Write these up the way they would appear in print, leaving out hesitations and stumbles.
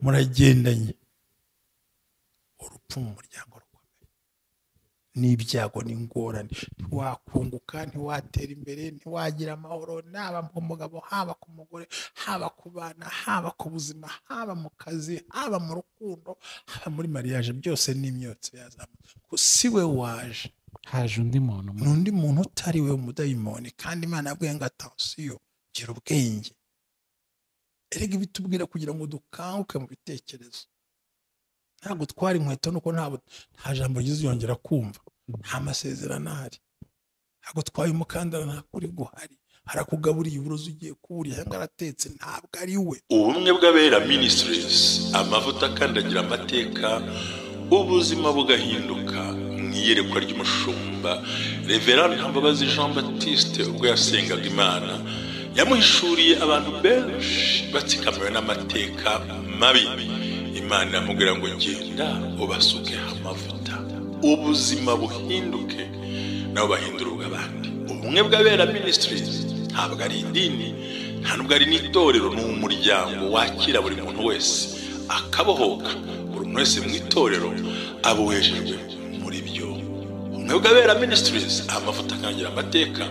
Muragendanye. Urupfu mu muryango rukomeye n'ibyago n'ingorane, ntiwakunguka, ntiwatera imbere, ntiwagira amahoro, naba ku mugabo, haba ku mugore, haba ku bana, haba ku buzima, haba mu kazi, haba mu rukundo, haba muri mariage, byose ni imyotsi yazamutse. Si we waje, haje undi muntu, n'undi muntu utari we, umudayimoni. Kandi Imana yabwiye ngo attention, gira ubwenge. Erega ibitubwira kugira ngo dukanguke mu bitekerezo. Ntabwo twari inkweto nuko nta jambo ryiza yongera kumva, nta masezerano ahari, ntabwo twaye umukandara, nta kuri guhari, arakugaburiye uburozi ugiye kuburya cyangwa aratetse, ntabwo ari we. Ubumwe bw'Abera Ministries, amavuta akandagira amateka, ubuzima bugahinduka. Mu iyerekwa ry'umushumba Reverend Ntambabazi Jean Baptiste, ubwo yasengaga Imana yamuhishuriye abantu benshi batsikamiwe n'amateka mabi. Imana iramubwira ngo genda ubasuke amavuta, ubuzima buhinduke, nabo bahindura ubw'abandi. Ubumwe bw'Abera Ministries ntabwo ari idini, nta nubwo ari n'itorero, ni umuryango wakira buri muntu wese akabohoka. Buri muntu wese mu itorero abohejejwe muri byo. Ubumwe bw'Abera Ministries, amavuta akangira amateka,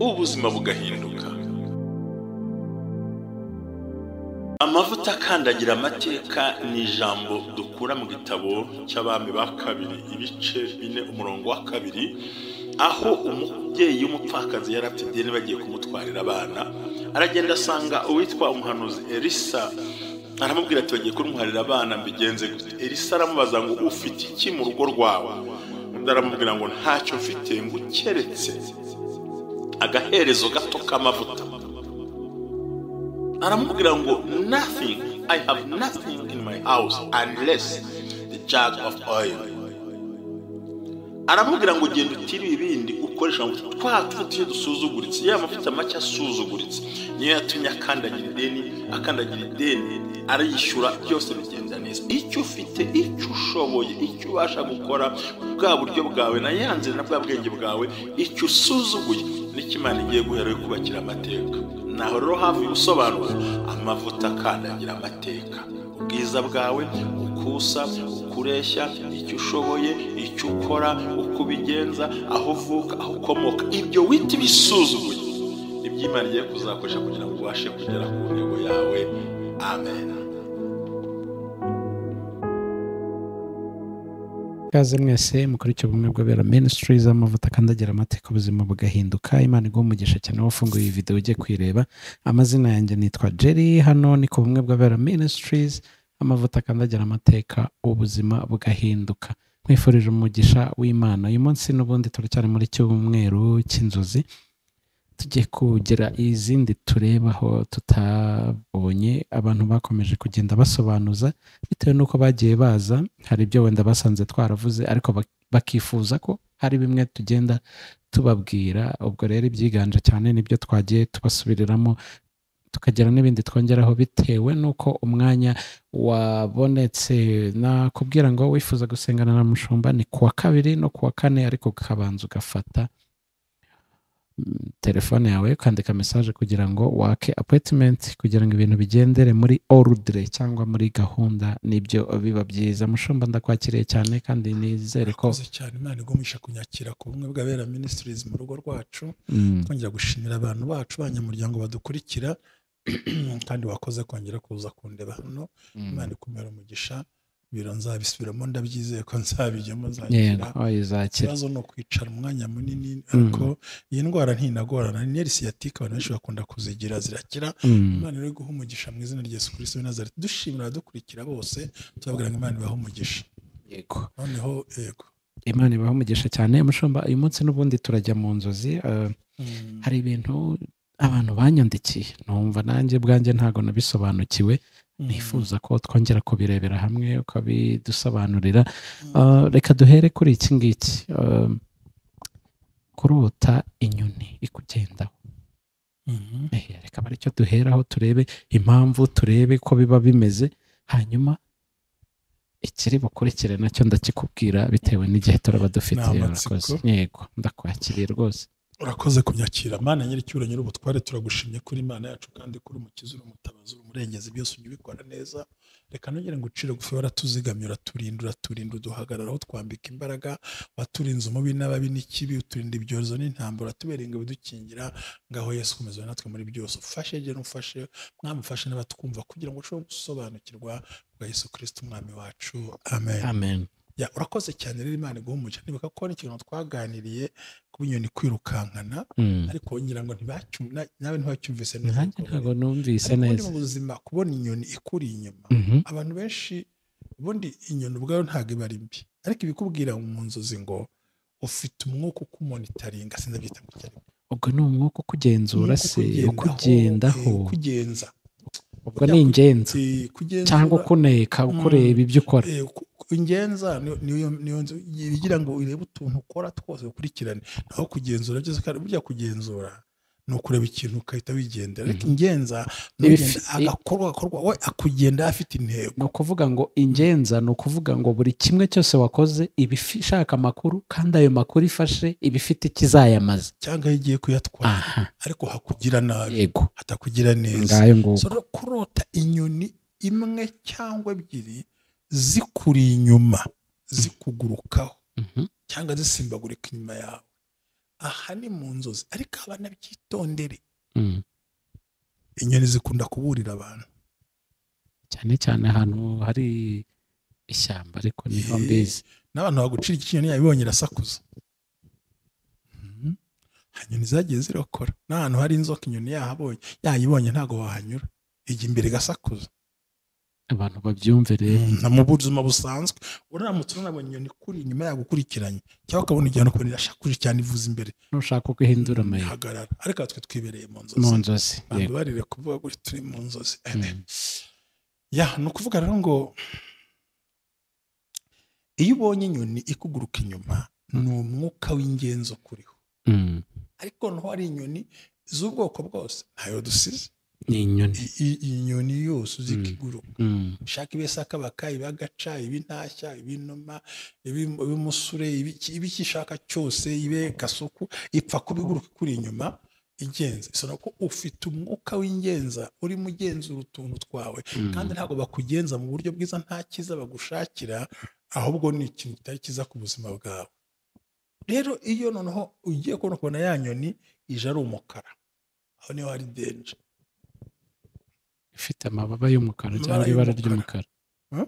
ubuzima bugahinduka. Amavuta akandagira amateka ni ijambo dukura mu gitabo cy'Abami ba kabiri ibice 4 umurongo wa 2, aho umubyeyi w'umupfakazi yari afite ideni bagiye kumutwarira abana, aragenda asanga uwitwa umuhanuzi Elisa, aramubwira ati bagiye kumutwarira abana mbigenze gute? Elisa aramubaza ngo ufite iki mu rugo rwawe? Undi aramubwira ngo ntacyo mfite, ngo ukeretse agaherezo gato k'amavuta. Aramubwira ngo nothing, I have nothing in my house unless the jug of oil. Aramubwira ngo genda utire ibindi ukoresha amavuta, twa tuvuta dusuzuguritse, ya mavuta make asuzuguritse niyo yatumye akandagira ideni, akandagira ideni arayishyura, byose bigenda neza. Icyo ufite, icyo ushoboye, icyo ubasha gukora, bwa buryo bwawe na yanzira na bwa bwenge bwawe, icyo usuzuguye nicyo Imana igiye guhera kubakira amateka. Naho rero hafi ubusobanuro, amavuta akandagira amateka, ubwiza bwawe, ukusa, ukureshya, icyo ushoboye, icyo ukora, uko ubigenza, aho uvuka, aho ukomoka, ibyo wita ibisuzuguye nibyo Imana igiye kuzakoresha kugira ngo ubashe kugera ku ntego yawe. Amen. Kaze mwese mukurikiye Ubumwe bw'Abera Ministries, amavuta akandagira amateka, ubuzima bugahinduka. Imana iguhe umugisha cyane wafunguye iyi video ugiye kwireba. Amazina yanjye nitwa Jerry, hano ni ku Bumwe bw'Abera Ministries, amavuta akandagira amateka, ubuzima bugahinduka. Nkwifurije umugisha w'Imana. Uyu munsi n'ubundi turacyari muri cyumweru cy'inzozi, tugiye kugira izindi turebaho tutabonye. Abantu bakomeje kugenda basobanuza bitewe n'uko bagiye baza, hari ibyo wenda basanze twaravuze ariko bakifuza ko hari bimwe tugenda tubabwira. Ubwo rero ibyiganje cyane nibyo twagiye tubasubiriramo, tukagira n'ibindi twongeraho bitewe n'uko umwanya wabonetse. Nakubwira ngo wifuza gusengana na mushumba ni kuwa 2 no kuwa 4, ariko ukabanza ugafata telefone yawe ukandika message kugira ngo wake appointment, kugira ngo ibintu bigendere muri ordre cyangwa muri gahunda, nibyo biba byiza. Mushumba ndakwakiriye cyane kandi nizere ko cyane Imana igumisha kunyakira ku Bumwe bw'Abera Ministries mu rugo rwacu. Twongera gushimira abantu bacu banyamuryango badukurikira, kandi wakoze kongera kuza kundeba hano. Imana ikumera umugisha. Biro nzabisubiramo, ndabyizeye ko nzabijyamo, nzakira. Ikibazo ni ukwicara umwanya munini, ariko iyi ndwara ntinagorana, ni sciatique, abantu benshi bakunda kuzigira, zirakira. Imana iri guha umugisha mu izina rya Yesu Kristo w'i Nazareti. Dushimira abadukurikira bose, tubabwira ngo Imana ibahe umugisha. Yego, noneho yego, Imana ibahe umugisha cyane. Mushumba, uyu munsi n'ubundi turajya mu nzozi. Hari ibintu abantu banyandikiye numva nanjye bwanjye ntago nabisobanukiwe, nifuza ko twongera kubirebera hamwe ukabidusobanurira. Reka duhere kuri iki ngiki, kurota inyoni ikugendaho. Reka bari cyo duheraho, turebe impamvu, turebe ko biba bimeze, hanyuma ikiri bukurikire nacyo ndakikubwira bitewe n'igihe turaba dufite. Urakoze. Yego, ndakwakiriye rwose. Urakoze kunyakira. Mana nyiricyubahiro nyir'ubutware, turagushimye kuri Imana yacu kandi kuri umukiza, uri umutabazi, uri umurengezi, byose ujya ubikora neza. Reka nongere ngucire gufi, waratuzigamye, uraturinda, uraturinda, uduhagararaho, twambika imbaraga, waturinze umubi n'ababi n'ikibi, uturinda ibyorezo n'intambara, uratubereye ingabo idukingira. Ngaho Yesu komeza natwe muri byose, ufashe gera, umfashe mwami, ufashe n'abatwumva kugira ngo ushobore gusobanukirwa bwa Yesu Kristo umwami wacu. Amen. Amen. Ya, urakoze cyane rero, Imana iguhe umugisha. Nibuka ko n'ikintu twaganiriye ku inyoni kwirukankana, ariko ngira ngo nawe ntibacyumvise neza. Nanjye ntabwo numvise Ariko ubundi neza. mu buzima kubona inyoni ikuri inyuma, abantu benshi ubundi inyoni ubwayo ntabwo iba ari mbi, ariko ibikubwira mu nzozi ngo ufite umwuka ukumonitoringa, sindabyita ngo icyo ari cyo. Ubwo ni umwuka ukugenzura Umwuka se? ukugendaho, Ukugendaho. Ukugenza. Ubwo ni ingenza Kugenzura cyangwa ukuneka, ukureba ibyo ukora. Ingenza niyo nzu igira ngo urebe utuntu ukora twose ukurikirane, naho kugenzura byose, kandi burya kugenzura ni ukureba ikintu ugahita wigendera, ariko ingenza ni ugenda agakorwa gakorwa we akugenda afite intego. Ni ukuvuga ngo ingenza ni ukuvuga ngo buri kimwe cyose wakoze iba ishaka amakuru, kandi ayo makuru ifashe iba ifite ikizayamaza cyangwa iyo igiye kuyatwara, ariko hakugira nabi, hatakugira neza. Ngayo nguko. So rero kurota inyoni imwe cyangwa ebyiri zikuri inyuma, zikugurukaho cyangwa zisimbagurika inyuma yawe, aha ni mu nzozi, ariko abana byitondere. Inyoni zikunda kuburira abantu. Cyane cyane ahantu hari ishyamba, ariko niho mbizi. N'abantu bagucira ikinyoni yabibonye irasakuza. Inyoni zagiye zirokora n'ahantu hari inzoka, inyoni yahabonye, yayibonye, ntabwo wahanyura, ijya imbere igasakuza. Abantu babyumve rero. Na mu buzima busanzwe uramutse unabonye inyoni ikuri inyuma yagukurikiranye, cyangwa ukabona igihano, ukabona irashakuje cyane ivuza imbere, nushaka uko ihindura amayeri. Hagarara. Ariko twe twibereye mu nzozi. Mu nzozi, Abantu barire kuvuga gutya turi mu nzozi. Ya, ni ukuvuga rero ngo iyo ubonye inyoni ikuguruka inyuma, ni umwuka w'ingenzi ukuriho. Ariko noneho hari inyoni z'ubwoko bwose, ntayo dusize. Ni inyoni. Inyoni yose uzi ko iguruka, shaka ibe sakabaka, ibe agaca, ibe intashya, ibe inuma, ibe umusure, ibe icyo ishaka cyose, ibe gasuku, ipfa kuba iguruka ikuri inyuma igenza. Bisaba ko ufite umwuka w'ingenza urimo ugenzura utuntu twawe, kandi ntabwo bakugenza mu buryo bwiza, nta cyiza bagushakira, ahubwo ni ikintu kitari cyiza ku buzima bwawe. Rero iyo noneho ugiye kubona ukabona ya nyoni ije ari umukara, aho niho hari danger. Ifite amababa y'umukara Amabara cyangwa ibara y'umukara. ry'umukara.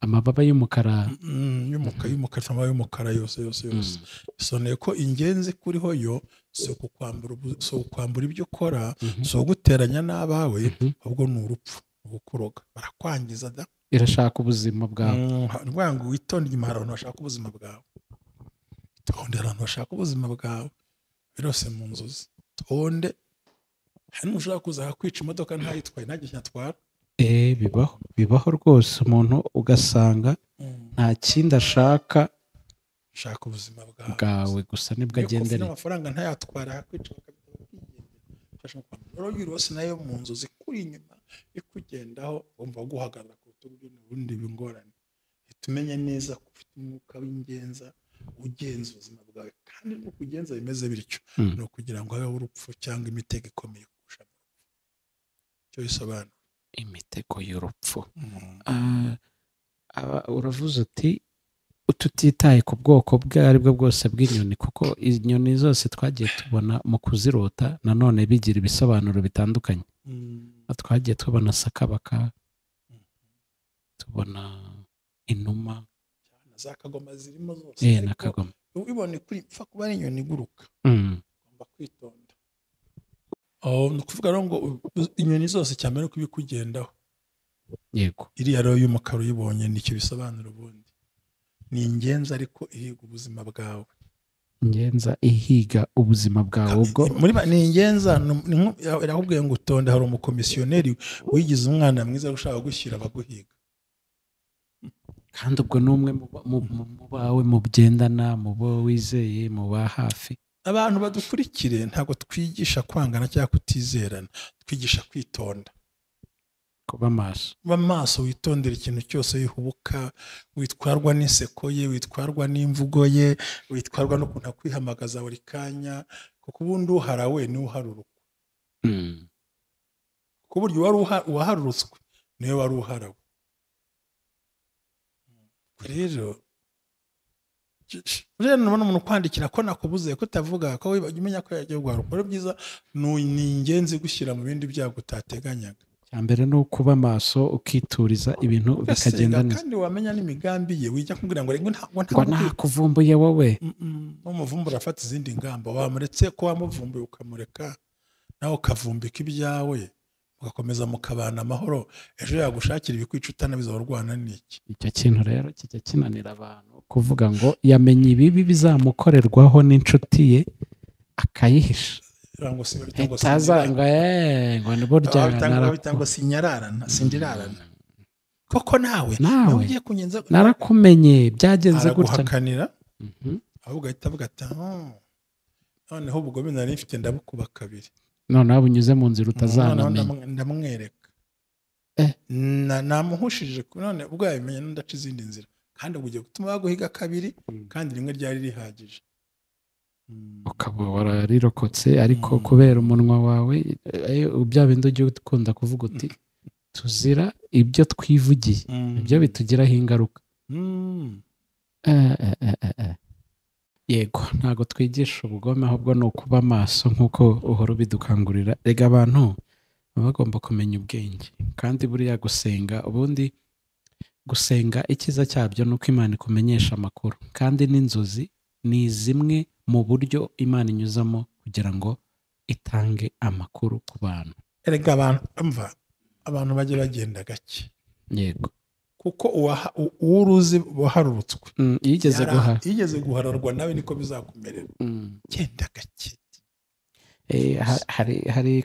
Amababa y'umukara. Y'umukara, y'umukara, amababa y'umukara yose yose yose, bisobanuye ko ingenzi kuriho yo si ukukwambura si ukukwambura ibyo ukora, si uguteranya n'abawe, ahubwo ni urupfu, ni ukukuroga, barakwangiza da. Irashaka ubuzima bwawe. Ni ukuvuga ngo witonde, inyuma hari abantu bashaka ubuzima bwawe. Itonde, hari abantu bashaka ubuzima bwawe birose mu nzozi. Tonde, hari n'umuntu ushobora kuza akakwica imodoka ntayitwaye, ntagire ikintu atwara. Bibaho, bibaho rwose, umuntu ugasanga nta kindi ashaka Shaka ubuzima bwawe. bwawe gusa, nibwo Iyo kofi agendereye. n'amafaranga ntayatwara, akakwica, bakabita bakigendera. Fasha mu kwambara. Rero iyo urose nayo mu nzozi ikuri inyuma ikugendaho, wumva guhagarara ku rutugu ubundi bingorane, hita umenya neza ko ufite umwuka w'ingenza ugenza ubuzima bwawe, kandi nuko ugenza bimeze bityo, ni ukugira ngo habeho urupfu cyangwa imitego ikomeye kurusha urupfu. Icyo bisobanura. Imitego y'urupfu. Uravuze uti tutitaye ku bwoko bwo ari bwo bwose bw'inyoni, kuko inyoni zose twagiye tubona mu kuzirota nanone bigira ibisobanuro bitandukanye. Twagiye tubona sakabaka, tubona inuma. Na za kagoma zirimo zose. Na Ariko kagoma. ubibone kuri ipfa kuba ari inyoni iguruka, ugomba kwitonda. Oh, ni ukuvuga rero ngo inyoni zose cyane nuko ibikugendaho. Iriya rero y'umukara uyibonye, nicyo bisobanura ubundi. Ni ingenzi ariko ihiga ubuzima bwawe. Ingenza ihiga ubuzima bwawe ubwo. Muri ni ingenza, irakubwiye ngo utonde, hari umukomisiyoneri wigize umwana mwiza ushaka gushyira abaguhiga. Kandi ubwo ni umwe mu bawe mugendana, mu bo wizeye, mu ba hafi. Abantu badukurikire, ntabwo twigisha kwangana cyangwa kutizerana, twigisha kwitonda. Kuba maso. Kuba maso, witondera ikintu cyose wihubuka, witwarwa n'inseko ye, witwarwa n'imvugo ye, witwarwa n'ukuntu akwihamagaza buri kanya, kuko ubundi uharawe niwe uharurukwa. Kuko burya uwaharurutswe niwe wari uharawe. Rero rero nubona umuntu kwandikira ko nakubuze ko utavuga ko umenya ko yagiye guharuka, rero byiza ni ingenzi gushyira mu bindi byago utateganyaga. Icya mbere ni ukuba maso ukituriza ibintu bikagenda neza. Kandi wamenya n'imigambi ye, wijya kumbwira ngo ngo nakuvumbuye wowe. Umuvumbura afata izindi ngamba, wamuretse ko wamuvumbuye ukamureka nawe ukavumbika ibyawe mugakomeza mukabana amahoro, ejo yagushakira ibikwica utanabiza warwana n'iki. Icyo kintu rero kijya kinanira abantu kuvuga ngo yamenye ibibi bizamukorerwaho n'inshuti ye akayihisha. Ngo sinyararana sindirarana koko nawe ugiye kunyenza narakumenye byagenze gutya, araguhakanira ahubwo ahita avuga ati noneho ubugome nari mfite ndabukuba kabiri, noneho bunyuze mu nzira utazanamenya, ndamwereka namuhushije none ubwo yabimenye ndaca izindi nzira, kandi ugiye gutuma baguhiga kabiri kandi rimwe ryari rihagije ukaba wararirokotse. Ariko kubera umunwa wawe bya bindi ujya ukunda kuvuga uti tuzira ibyo twivugiye ibyo bitugiraho ingaruka. Yego ntabwo twigisha ubugome, ahubwo ni ukuba maso nk'uko uhora ubidukangurira. Rega abantu baba bagomba kumenya ubwenge, kandi buriya gusenga, ubundi gusenga icyiza cyabyo ni uko Imana ikumenyesha amakuru, kandi n'inzozi ni zimwe mu buryo Imana inyuzamo kugira ngo itange amakuru ku bantu. Erega abantu bajye bagenda gake. Yego, kuko uruzi waharurutswe yigeze guhararwa nawe niko bizakumerera. Genda gake. Hari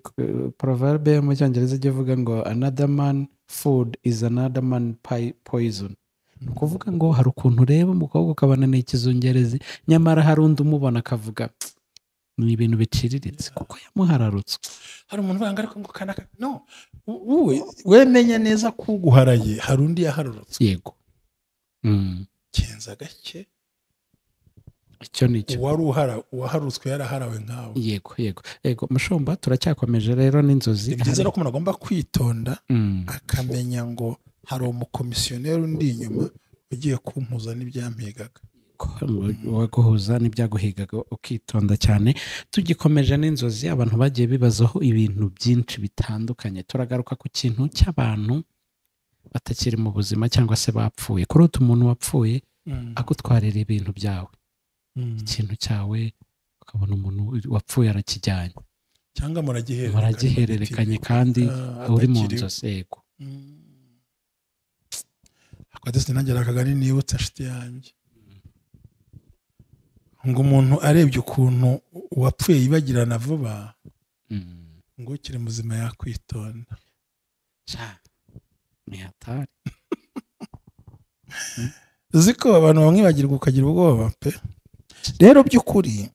proverbe mu Cyongereza ivuga ngo another man food is another man poison. Ni ukuvuga ngo hari ukuntu ureba umukobwa ukabona ni ikizungerezi, nyamara hari undi umubona akavuga ni ibintu biciriritse kuko yamuhararutswe. Hari umuntu uvuga ngo ariko ngo kanaka no wemenya neza ko uguharaye hari undi yaharurutswe. Yego, kenza gake, icyo nicyo uwaharutswe yaraharawe nkawe. Yego yego yego mushumba, turacyakomeje rero n'inzozi. Ni byiza ko umuntu agomba kwitonda akamenya ngo hari umukomisiyoneri undi inyuma ugiye kumpuza n'ibyampigaga, waguhuza n'ibyaguhigaga, ukitonda cyane. Tugikomeje n'inzozi, abantu bagiye bibazaho ibintu byinshi bitandukanye. Turagaruka ku kintu cy'abantu batakiri mu buzima cyangwa se bapfuye. Kurota umuntu wapfuye agutwarira ibintu byawe, ikintu cyawe, ukabona umuntu wapfuye arakijyanye, cyangwa muragihererekanye kandi uri mu nzozi. Yego, akadesi nanjye akagani nibutse inshuti yanjye ngo umuntu arebye ukuntu uwapfuye yibagirana vuba, ngo ukiri muzima yakwitonda. Ni hatari. Uzi ko abantu bamwe bagirwa ukagira ubwoba pe. Rero by'ukuri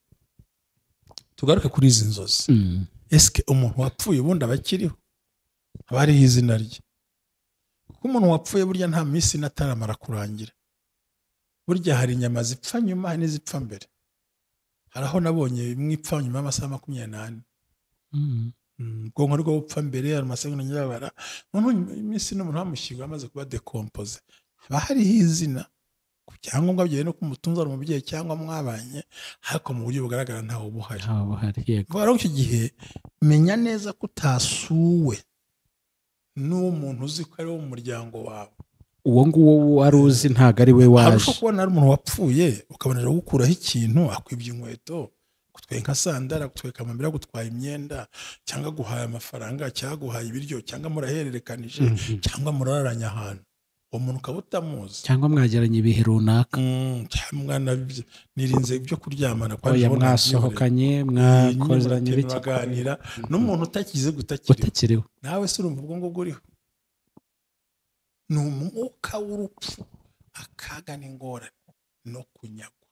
tugaruke kuri izi nzozi. Eske umuntu wapfuye ubundi abakiriho aba ariho izina rye? Kuko umuntu wapfuye burya nta minsi n'ataramara kurangira. Burya hari inyama zipfa nyuma hari n'izipfa mbere. Hari aho nabonye imwe ipfa nyuma y'amasaha 24. Ubwonko rwo bupfa mbere, hari amasegonda nyabara. Noneho iminsi n'umuntu bamushyinguye amaze kuba decompose, haba hariho izina ku cyangombwa byewe no kumutunza ari umubyeyi cyangwa mwabanye, ariko mu buryo bugaragara ntawe ubuhari. Yego. Rero icyo gihe menya neza ko utasuwe n'uwo muntu uzi ko ari wo mu muryango wawe. Uwo nguwo wari uzi ntago ari we waje. Harusho kubona ari umuntu wapfuye ukabonera gukuraho ikintu, akwibye inkweto, gutwaye nka sandara, gutwaye kamambira, gutwaye imyenda, cyangwa guhaye amafaranga, cyangwa guhaye ibiryo, cyangwa murahererekanije, cyangwa murararanye ahantu, uwo muntu ukaba utamuzi, cyangwa mwageranye ibihe runaka, cyangwa nirinze ibyo kuryamana, mwasohokanye, mwakozanye, muraganira n'umuntu utakize utakiriho, nawe se urumva ubwo ngubwo uriho. Ni umwuka w'urupfu, akaga n'ingorane no kunyagwa.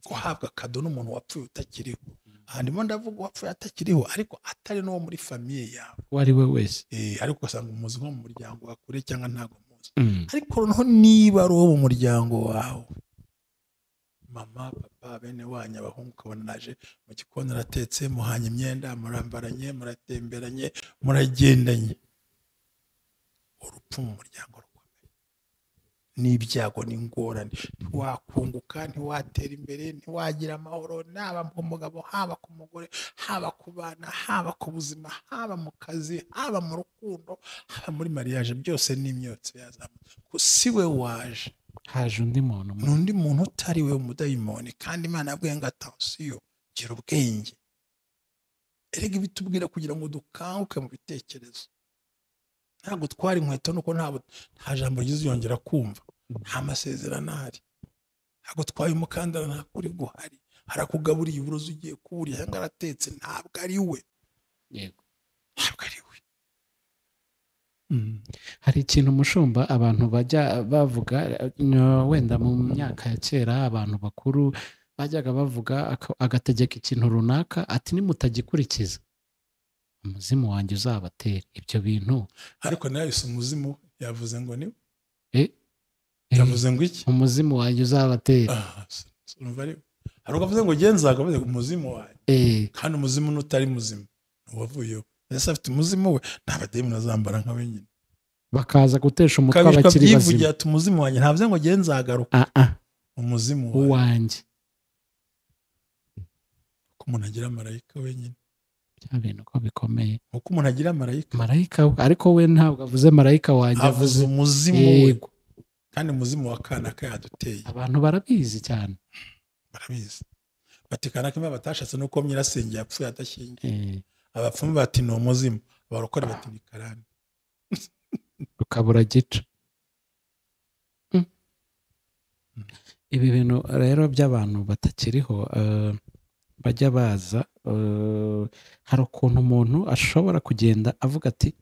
Guhabwa kado n'umuntu wapfuye utakiriho. Aha ndimo ndavuga uwapfuye atakiriho, ariko atari n'uwo muri famiye yawe, uwo ari we wese. Ariko ugasanga umuzi nko mu muryango wa kure cyangwa ntabwo muzi. Ariko noneho niba ari uwo mu muryango wawe, mama, papa, bene wanyu, abahungu, ukabona naje mu gikoni aratetse, muhanye imyenda, murambaranye, muratemberanye, muragendanye, urupfu mu muryango rukomeye. N'ibyago n'ingorane, ntiwakunguka, ntiwatera imbere, ntiwagira amahoro, naba ku mugabo, haba ku mugore, haba ku bana, haba ku buzima, haba mu kazi, haba mu rukundo, haba muri mariage, byose ni imyotsi yazamutse. Si we waje, haje undi muntu, n'undi muntu utari we, umudayimoni. Kandi Imana yabwiye ngo attention, gira ubwenge. Erega ibitubwira kugira ngo dukanguke mu bitekerezo. Ntabwo twari inkweto nuko nta jambo ryiza yongera kumva, nta masezerano ahari, ntabwo twaye umukandara, nta kuri guhari, harakugaburiye uburozi ugiye kuwurya cyangwa aratetse, ntabwo ari we. Yego, ntabwo ari we. Hari ikintu mushumba abantu bajya bavuga, wenda mu myaka ya kera abantu bakuru bajyaga bavuga, agategeka ikintu runaka ati nimutagikurikiza umuzimu wanjye uzabatera ibyo bintu. Ariko nawe si umuzimu, yavuze ngo ni yavuze ngo iki? Umuzimu wanjye uzabatera. Hari ukavuze ngo genza, akavuze ngo umuzimu wanjye. Kandi umuzimu n'utari muzima wavuyeho. Ese afite umuzimu we, nta bademoni azambara nka wenyine. Bakaza gutesha umutwe abakiri bazima. Ati umuzimu wanjye, ntavuze ngo genza agaruka. Umuzimu wanjye. Ko umuntu agira marayika wenyine. Bya bintu ko bikomeye. Uko umuntu agira marayika. Marayika we, ariko we ntabwo avuze marayika wanjye, avuze umuzimu we. Kandi umuzimu wa kanaka yaduteye. Abantu barabizi cyane. Barabizi. Bati kanaka imba batashatse nuko nyirasenge yapfuye adashyingiye. Abapfumu bati ni umuzimu, abarokore bati ni karande. Rukabura gica. Ibi bintu rero by'abantu batakiriho bajya baza, hari ukuntu umuntu ashobora kugenda avuga ati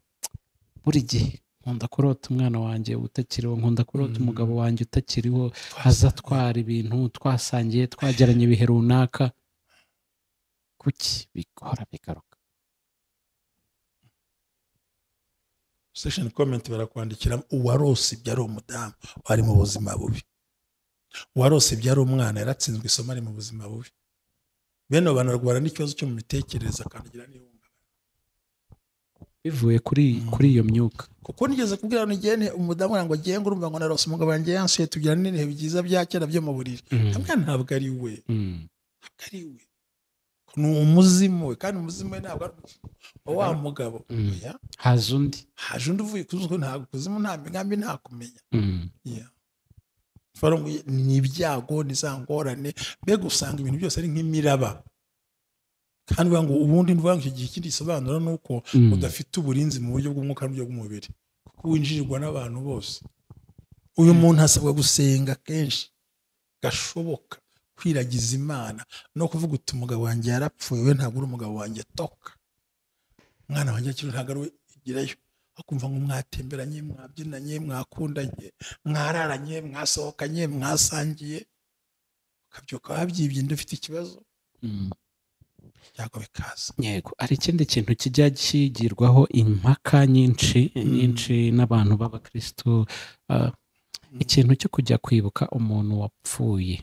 buri gihe nkunda kurota umwana wanjye utakiriho, nkunda kurota umugabo wanjye utakiriho, azatwara ibintu twasangiye, twageranye ibihe runaka. Kuki bikora bigaruka? Session comment barakwandikira uwarose ibyo ari umudamu wari mu buzima bubi, uwarose ibyo ari umwana yaratsinzwe isomo ari mu buzima bubi. Bene abantu barwara n'ikibazo cyo mu mitekerereze akandagira n'ihungabana bivuye kuri iyo myuka. Kuko nigeze kubwira nigene umudamu ngo agiye ngo urumva ngo narose umugabo wanjye yansuye tugira n'ibihe byiza bya kera byo mu buriri. Ntabwo ari we. Ntabwo ari we. Ni umuzimu we, kandi umuzimu we ntabwo ari wa mugabo. Haje undi. Haje undi uvuye kuzimu, ntabwo kuzimu nta migambi nta kumenya. Ni ibyago, ni za ngorane, mbega usanga ibintu byose ari nk'imiraba. Kandi ngo ubundi mvuga ngo iki kindi gisobanura nuko udafite uburinzi mu buryo bw'umwuka n'uburyo bw'umubiri, kuko winjirirwa n'abantu bose. Uyu muntu asabwa gusenga kenshi gashoboka, kwiragiza Imana no kuvuga uti umugabo wanjye yarapfuye, we ntabwo uri umugabo wanjye, toka. Umwana wanjye akiri ntabwo ari we, igirayo. Akumva ngo mwatemberanye, mwabyinanye, mwakundanye, mwararanye, mwasohokanye, mwasangiye, ukabyuka wabyibye inda ufite ikibazo. Byago bikaza. Yego, ari ikindi kintu kijya kigirwaho impaka nyinshi nyinshi n'abantu b'abakristo, ikintu cyo kujya kwibuka umuntu wapfuye.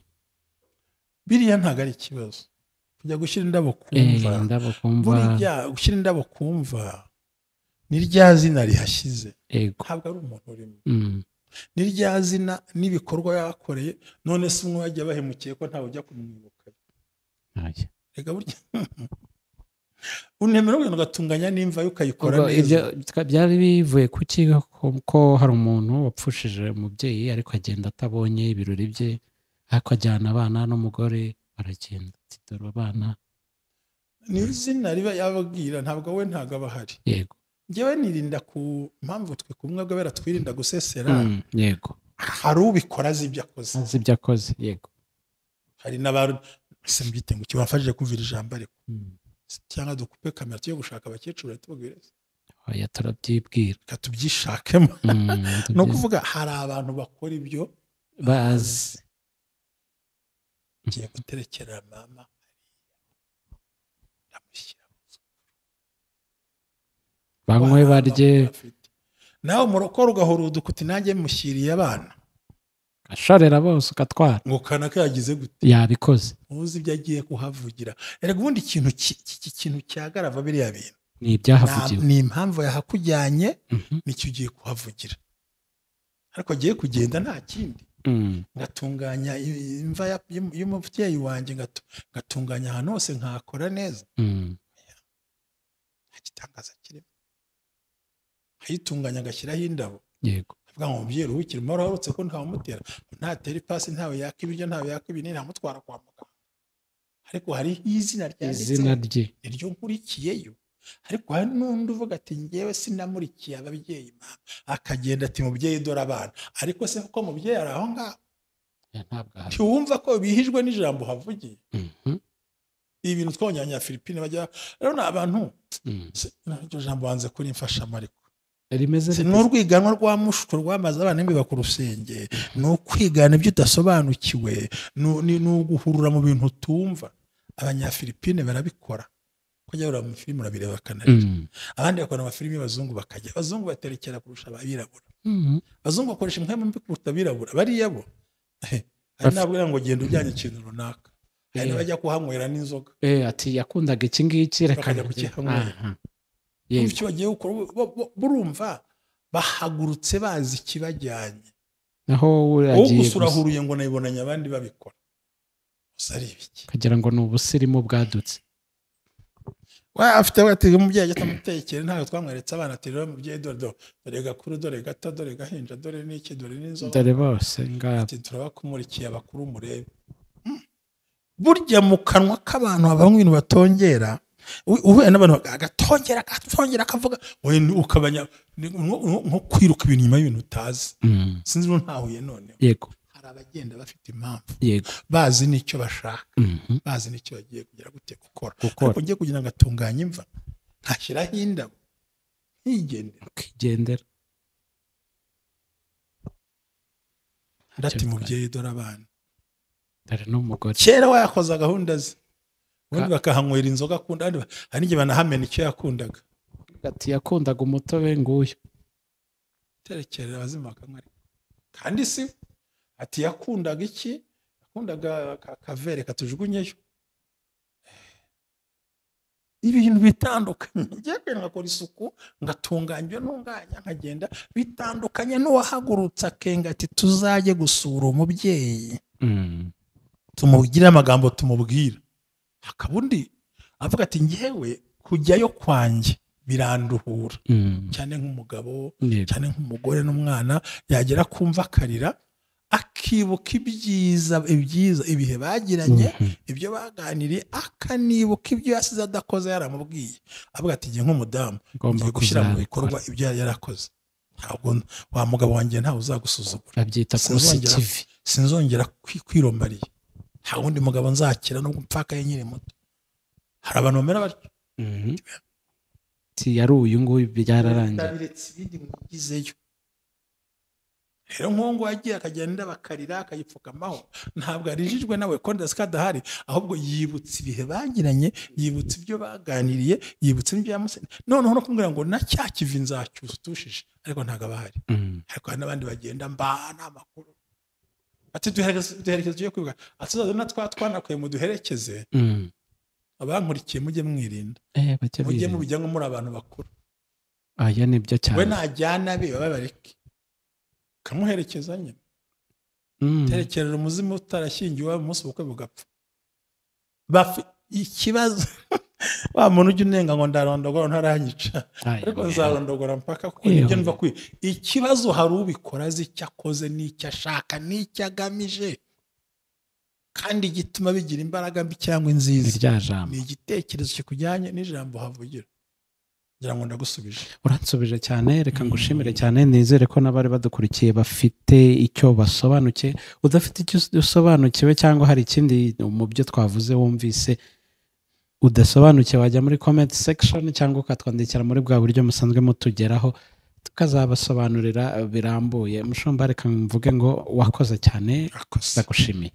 Biriya ntabwo ari ikibazo. Kujya gushyira indabo kumva. Buriya gushyira indabo kumva ni rya zina rihashize. Ntabwo ari umuntu urimo. Ni rya zina n'ibikorwa yakoreye, none se umwe wajya bahemukiye ko ntawe ujya kumwibuka. Rega burya unemera ugenda ugatunganya n'imva yo ukayikora neza. Ibyo byari bivuye kuki ko hari umuntu wapfushije umubyeyi ariko agenda atabonye ibirori bye, ariko ajyana abana n'umugore baragenda ati dore abana. Ni izina riba yababwira, ntabwo we ntabwo aba ahari. Yego. Njyewe nirinda ku mpamvu twe kumwe bw'abera twirinda gusesera. Yego. Hari ubikora azi ibyo akoze. Azi ibyo akoze, yego. Hari n'abantu simbyite ngo kibafashije kumvira ijambo ariko cyangwa dukupe kamera tuye gushaka abakecuru tubabwire. Oya, turabyibwira. Reka tubyishakemo. No kuvuga hari abantu bakora ibyo bazi. Ngiye guterekera mama ndamushyira banywe barye, nawe umurokore ugahora udukuti nanjye mushyiriye abana ashorera bose ukatwara ngo kanaka yagize gute, yabikoze, uzi ibyo agiye kuhavugira. Erega ubundi ikintu ikintu cyagarava biriya bintu ni ibyahavugiwe, ni impamvu yahakujyanye, nicyo ugiye kuhavugira. Ariko agiye kugenda nta kindi, ngatunganya imva y'umubyeyi wanjye, ngatunganya ahantu hose, nkakora neza. Nta gitangaza kirimo. Ayitunganya agashyiraho indabo. Yego. Avuga ngo umubyeyi uruhukire umumaro, warutse ko ntawumutera, ntatera ipasi, ntawe yaka ibiryo, ntawe yaka ibinini, ntamutwara kwa muganga. Ariko hariho izina ryanditse, izina rye, iryo nkurikiyeyo. Ariko hari n'undi uvuga ati ngewe sinamurikiye ababyeyi mama, akagenda ati mubyeyi dore abana. Ariko se kuko mubyeyi ari aho ngaho, ntiwumva ko bihijwe n'ijambo havugiye? Ibi bintu twabonye Abanyafilipine bajya rero ni abantu, iryo jambo wanze kuri mfashamariko rimeze ni urwiganwa rwa mushuko rwamaze abana n'imbeba ku rusenge. Ni ukwigana ibyo udasobanukiwe, ni uguhurura mu bintu utumva. Abanyafilipine barabikora, kujya bareba amafilimi urabireba bakanarira. Abandi bakora amafilimi y'abazungu bakajya, abazungu baterekera kurusha abirabura, abazungu bakoresha impwemu mbi kuruta abirabura. Bariya bo hari nabwo ngo genda ujyanye ikintu runaka, hari n'abajya kuhanywera n'inzoga. Ati yakundaga iki ngiki, reka bakajya kukihanywera. Icyo bagiye gukora burumva bahagurutse bazi ikibajyanye. Naho wowe gusa urahuruye ngo nayibonanye abandi babikora, gusa ari ibiki, kugira ngo ni ubusirimu bwadutse. Afite ati umubyeyi atamutekera, ntabwo twamweretse abana ati rero mubyeyi dore dore gakuru, dore gato, dore gahinja, dore n'iki, dore n'inzoga, dore bose ngabo, ati turabakumurikiye abakuru murebe. Burya mu kanwa k'abantu habamo ibintu batongera, uhuye n'abantu agatongera agatongera akavuga, ukabanya nko kwiruka ibintu nyuma y'ibintu utazi. Sinzi niba ntahuye noneho. Yego. Hari abagenda bafite impamvu, yego, bazi n'icyo bashaka, bazi n'icyo bagiye kugira gute gukora. Ariko ngiye kugira ngo atunganye imva, ntashyiraho indabo, nkigendera, ukigendera. Ndati mubyeyi dore abana, dore n'umugore. Kera wayakoza gahunda ze, ubundi bakahanywera inzoga akunda, hari n'igihe banahamena icyo yakundaga. Ati yakundaga umutobe nguyu, terekerera abazima bakanywa. Kandi si ati yakundaga iki, yakundaga akavere katujugunyeyo. Ibintu bitandukanye. Ngiye kwenda ngakora isuku, ngatunganya ibyo ntunganya, nkagenda. Bitandukanye n'uwahagurutse akenga ati tuzajye gusura umubyeyi, tumubwire amagambo tumubwira. Hakaba undi avuga ati ngewe kujyayo kwanjye biranduhura, cyane nk'umugabo, cyane nk'umugore n'umwana, yagera kumva akarira, akibuka ibyiza ibyiza ibihe bagiranye, ibyo baganiriye, akanibuka ibyo yasize adakoze yaramubwiye. Avuga ati ngiye nk'umudamu ngiye gushyira mu bikorwa ibyo yarakoze, ntabwo wa mugabo wanjye ntawe uzagusuzugura, abyita kusikivi, sinzongera kwirombariye, nta wundi mugabo nzakira nubwo mpfakaye nkiri muto. Hari abantu bamera batyo. Yari uyu nguyu byararangiye, ndabiretse ibindi mwigizeyo. Rero nk'uwo yagiye akagenda bakarira akayipfukamaho, ntabwo arijijwe nawe ko ndetse kadahari, ahubwo yibutse ibihe bagiranye, yibutse ibyo baganiriye, yibutse ibyo yamusanye. Noneho no kumubwira ngo na cya kivi nzacyusa utushije, ariko ntabwo aba ahari. Ariko hari n'abandi bagenda mbana amakuru, ati duherekeze tujye kwibuka, ati tuzaza na twa twanakuye muduherekeze. Abankurikiye mujye mwirinda, mujye mubijya nko muri abantu bakuru. Aya nibyo cyane. We najyana be babareke, kamuherekeza nyine. Terekerera umuzimu utarashyingiwe umunsi ubukwe bugapfa. Ikibazo wa muntu ujya unenga ngo ndarondogora ntaranyica, ariko nzarondogora mpaka kuko nibyo numva kwi. Ikibazo hari ubikora azi icyo akoze n'icyo ashaka n'icyo agamije, kandi gituma bigira imbaraga mbi cyangwa inziza. Ni igitekerezo kikujyanye n'ijambo havugira. Ngira ngo ndagusubije. Uransubije cyane, reka ngushimire cyane. Nizere ko n'abari badukurikiye bafite icyo basobanukiwe. Udafite icyo usobanukiwe cyangwa hari ikindi mu byo twavuze wumvise udasobanukiwe, wajya muri comment section cyangwa ukatwandikira muri bwa buryo musanzwe mutugeraho, tukazabasobanurira birambuye. Mushumba, reka mvuge ngo wakoze cyane, ndagushimiye.